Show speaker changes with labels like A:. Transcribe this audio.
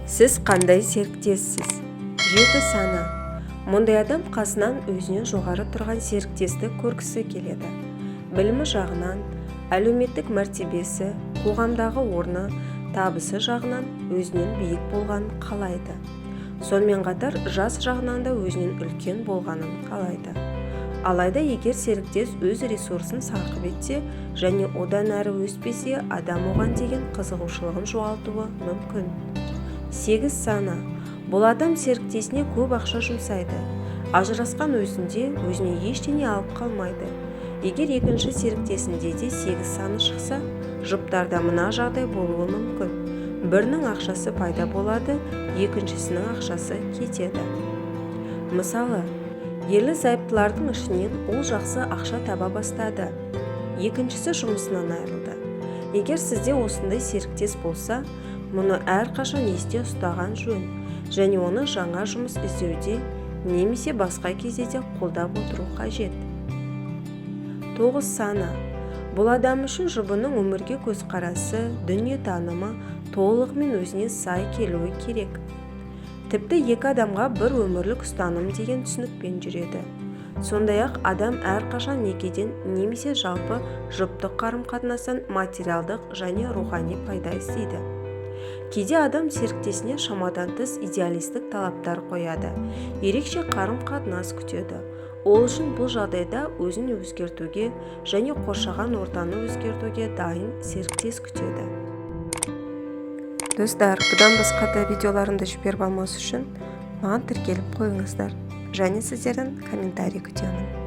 A: Сіз қандай серіктессіз? Жеті саны. Мұндай адам қасынан өзінен жоғары тұрған серіктесті көргісі келеді. Білімі жағынан, әлеуметтік мәртебесі, қоғамдағы орны, табысы жағынан өзінен биік болғанын қалайды. Сонымен қатар жас жағынан да өзінен үлкен болғанын қалайды. Алайда егер серіктес өз ресурсын сарқып етсе және одан әрі өспесе, адам оған деген қызығушылығын жоғалтуы мүмкін. Сегіз саны. Бұл адам серіктесіне көп ақша жұмсайды. Ажырасқан өзінде өзіне ештеңе алып қалмайды. Егер екінші серіктесінде де сегіз саны шықса, жұптарда мына жағдай болуы мүмкін: бірінің ақшасы пайда болады, екіншісінің ақшасы кетеді. Мысалы, ерлі зайыптылардың ішінен ол жақсы ақша таба бастады, екіншісі жұмысынан айырылды. Егер сізде осындай серіктес болса, мұны әрқашан есте ұстаған жөн және оны жаңа жұмыс іздеуде немесе басқа кезде де қолдап отыру қажет. Тоғыз саны. Бұл адам үшін жұбының өмірге көзқарасы, дүниетанымы толығымен өзіне сай келуі керек. Тіпті екі адамға бір өмірлік ұстаным деген түсінікпен жүреді. Сондай-ақ адам әрқашан некеден немесе жалпы жұптық қарым-қатынастан материалдық және рухани пайда іздейді. Кейде адам серіктесіне шамадан тыс идеалистік талаптар қояды, ерекше қарым-қатынас күтеді. Ол үшін бұл жағдайда өзін өзгертуге және қоршаған ортаны өзгертуге дайын серіктес күтеді. Достар, бұдан басқа да видеоларымды жіберіп алмас үшін маған тіркеліп қойыңыздар және сіздерден комментарий күтемін.